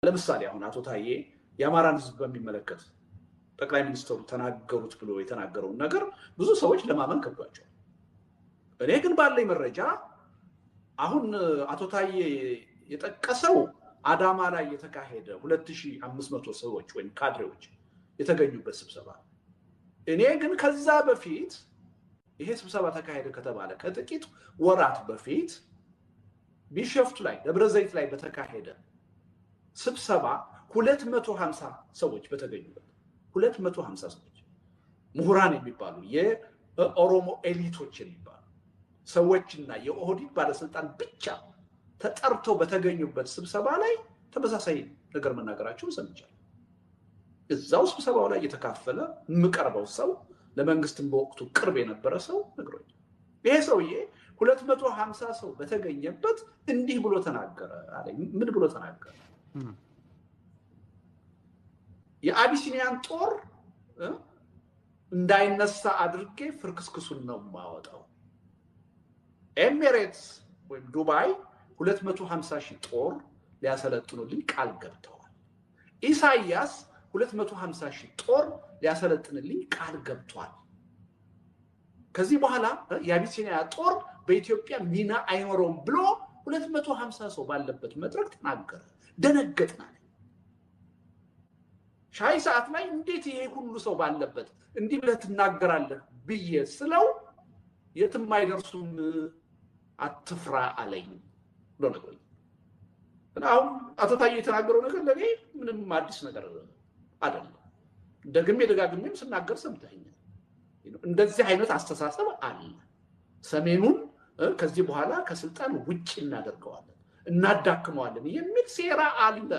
ለምሳሌ አሁን አቶ ታዬ የአማራን ህዝብ በሚመለከት ጠቅላይ ሚኒስትሩ ተናገሩት ብሎ የተናገረውን ነገር ብዙ ሰዎች ለማመን ከብዷቸዋል። እኔ ግን ባለኝ መረጃ አሁን አቶ ታዬ የጠቀሰው አዳማ ላይ የተካሄደ 2500 ሰዎች ወይም ካድሬዎች የተገኙበት ስብሰባ፣ እኔ ግን ከዛ በፊት ይሄ ስብሰባ ተካሄደ ከተባለ ከጥቂት ወራት በፊት ቢሸፍቱ ላይ፣ ደብረ ዘይት ላይ በተካሄደ ስብሰባ 250 ሰዎች በተገኙበት፣ 250 ሰዎች፣ ምሁራን የሚባሉ የኦሮሞ ኤሊቶች የሚባሉ ሰዎችና የኦህዲድ ባለስልጣን ብቻ ተጠርተው በተገኙበት ስብሰባ ላይ ተመሳሳይ ነገር መናገራቸውን ሰምቻለሁ። እዛው ስብሰባው ላይ የተካፈለ የምቀርበው ሰው፣ ለመንግስትም በወቅቱ ቅርብ የነበረ ሰው ነግሮኛል። ይሄ ሰውዬ 250 ሰው በተገኘበት እንዲህ ብሎ ተናገረ አለኝ። ምን ብሎ ተናገረ? የአቢሲኒያን ጦር እንዳይነሳ አድርጌ ፍርክስክሱን ነው የማወጣው። ኤሚሬትስ ወይም ዱባይ 250 ሺህ ጦር ሊያሰለጥኑልኝ ቃል ገብተዋል። ኢሳያስ 250 ሺህ ጦር ሊያሰለጥንልኝ ቃል ገብቷል። ከዚህ በኋላ የአቢሲኒያ ጦር በኢትዮጵያ ሚና አይኖረውም ብሎ 250 ሰው ባለበት መድረክ ተናገረ። ደነገጥን አለ። ሻይ ሰዓት ላይ እንዴት ይሄ ሁሉ ሰው ባለበት እንዲህ ብለህ ትናገራለህ ብዬ ስለው የትም አይደርሱም አትፍራ አለኝ ብሎ ነግሮኛል። እና አሁን አቶ ታዬ የተናገረው ነገር ለእኔ ምንም አዲስ ነገር አይደለም። ደግሜ ደጋግሜም ስናገር ሰምተኸኛል። እንደዚህ አይነት አስተሳሰብ አለ። ሰሜኑን ከዚህ በኋላ ከስልጣን ውጭ እናደርገዋለን፣ እናዳክመዋለን የሚል ሴራ አለ።